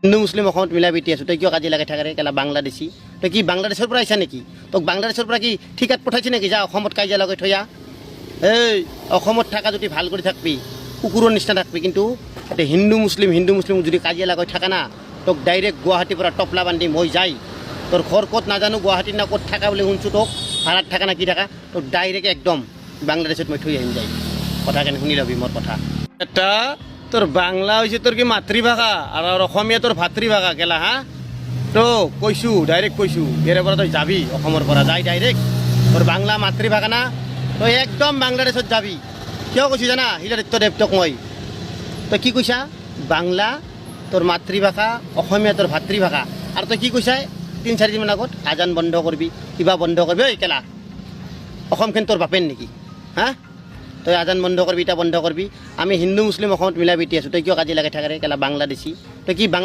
হিন্দু মুছলিম অসমত মিলা প্ৰীতি আছোঁ, তই কিয় কাজিয়া লগাই থাকা ৰে কেলা বাংলাদেশী? তই কি বাংলাদেশৰ পৰা আহিছা নেকি? তোক বাংলাদেশৰ পৰা কি ঠিকাত পঠাইছে নেকি? যা, অসমত কাজিয়া লগাই থৈ আহ। এই অসমত থাকা যদি ভাল কৰি থাকবি, কুকুৰৰ নিচিনা থাকবি। কিন্তু এতিয়া হিন্দু মুছলিম, হিন্দু মুছলিম যদি কাজিয়া লগাই থাকা না, তোক ডাইৰেক্ট গুৱাহাটীৰ পৰা টপলা বান্ধি মই যাই, তোৰ ঘৰ ক'ত নাজানো, গুৱাহাটীত না ক'ত থাকা বুলি শুনছোঁ, তোক ভাড়াত থাকা না কি থাকা, তোক ডাইৰেক্ট একদম বাংলাদেশত মই থৈ আহিম যাই। কথাখিনি শুনি ল'বি মোৰ কথা এটা। তোৰ বাংলা হৈছে তোৰ কি মাতৃভাষা আৰু অসমীয়া তোৰ ভাতৃভাষা কেলা? হা, তো কৈছোঁ, ডাইৰেক্ট কৈছোঁ, ইয়াৰে পৰা তই যাবি, অসমৰ পৰা যাই ডাইৰেক্ট। তোৰ বাংলা মাতৃভাষা না, তই একদম বাংলাদেশত যাবি। কিয় কৈছোঁ জানা শিলাদিত্য দেৱ তোক মই? তই কি কৈছা? বাংলা তোৰ মাতৃভাষা, অসমীয়া তোৰ ভাতৃভাষা। আৰু তই কি কৈছা 3-4 দিনমান আগত? আজান বন্ধ কৰিবি, কিবা বন্ধ কৰিবি। ঐ কেলা, অসমখন তোৰ বাপেৰ নেকি? হা, তই আজান বন্ধ কৰিবি, ইটা বন্ধ কৰিবি। আমি হিন্দু মুছলিম অসমত মিলা প্ৰীতি আছোঁ, তই কিয় কাজিয়া লগাই থাকা ৰে কেলা বাংলাদেশী? তই কি বাংলা